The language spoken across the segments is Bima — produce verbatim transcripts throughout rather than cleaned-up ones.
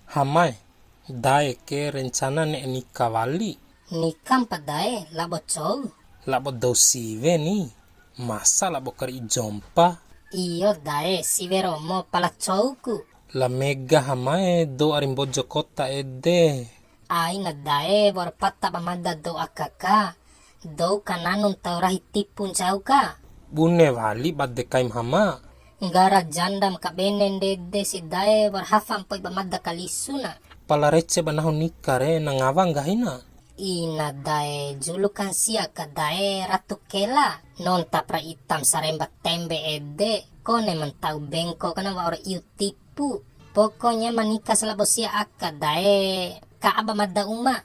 Hamae, dae ke rencana ne'e nika wali. Nika mpa dae, labo cou? Labo dou siwe ni, masa labo kari'i jompa? Iyo dae, siwe romo pala cou ku. La mega hamae dou ari Mbojo kota ede. Aina dae, wa'ur pata ba mada dou aka ka. Dou ka nanu ntau rahi tipu ncau ka. Bune wali bade kaim hama. Nggara janda ma kabene ndede si dae, wa'ur hafa mpoi ba mada kalisuna. Pala rece ba nahu nika re, na ngawa nggahina. Ina dae, julukan sia ka dae Ratu Kela. Nontap ra itam saremba tembe ede. Kone ma ntau bengko kana wa'ur iu tipu. Pokoknya ma nika si labo sia aka dae, ka'a ba mada uma.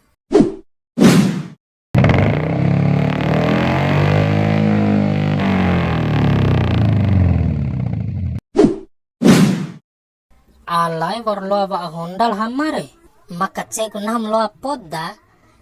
Alae wa'ur loa wa'a honda la hama re. Maka ceko nahu ma loa poda,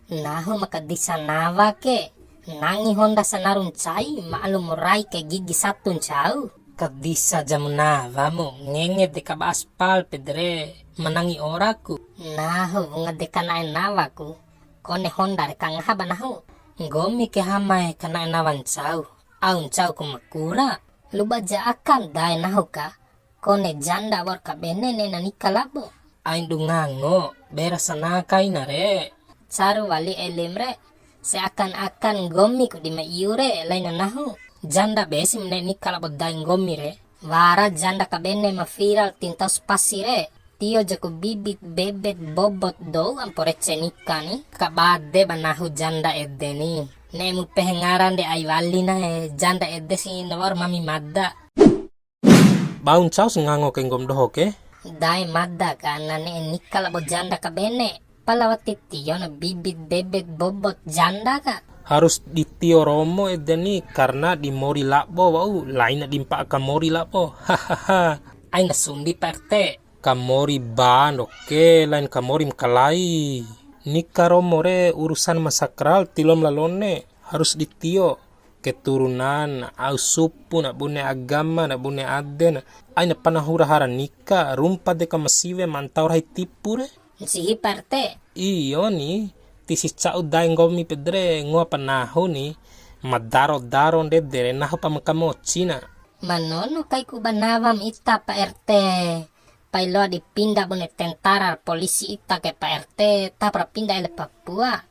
nahu maka disa nawa ke. Nangi honda sanaru ncai, ma'lum rai ke gigi satu ncau. Kadisa jamu nawamu, ngenge deka ba aspal pede re, manangi oraku. Nahu wunga deka na'e nawaku, kone honda re kangaha ba nahu. Nggomi ke hamae kana'e nawa ncau, au ncau ku makura. Luba ja akan dae nahu ka, kone janda wa'ur kabene ne'e na nika labo. Ain du ngango, bera sana kaina re. Caru wali elim re, seakan-akan nggomi ku di ma iu re, laina nahu. Janda be si ma ne'e nika labo dae nggomi re. Wara janda kabene ma viral tintau spasi re. Tio jaku bibit bebet bobot dou ampo rece nika ni. Kabade ba nahu janda ede ni. Ne'e mu pehe ngaran de ai wali na e, janda ede si na wa'ur mami mada. Bau ncau si ngango ke nggom doho ke? Dae mada ka na ne'e nika labo janda kabene. Pala wati tio na bibit bebet bobot janda ka. Harus di tio romo ede ni karena di mori labo wa'u, laina di mpa'a ka mori labo. Hahaha. Aina sumbi Pak R T. Ka mori ba ndoke, lain ka mori ma kalai. Nika romo re urusan ma sakral tilom lalone, harus di tio. Keturunan, au supu na bune agama na bune ade na. Aina pana hura hara nika, rumpa deka ma siwe ma ntau rahi tipu re. Ncihi Pak R T. Iyo ni, tisi ca'u dae nggomi pede re, ngoa pa nahu ni, ma daro-daro ndede re, nahu pa ma kamoci na. Ma nono kaiku ba nawam ita Pak R T. Pai loa di pinda bune tentara polisi ita ke Pak R T, tapra pinda ele Papua.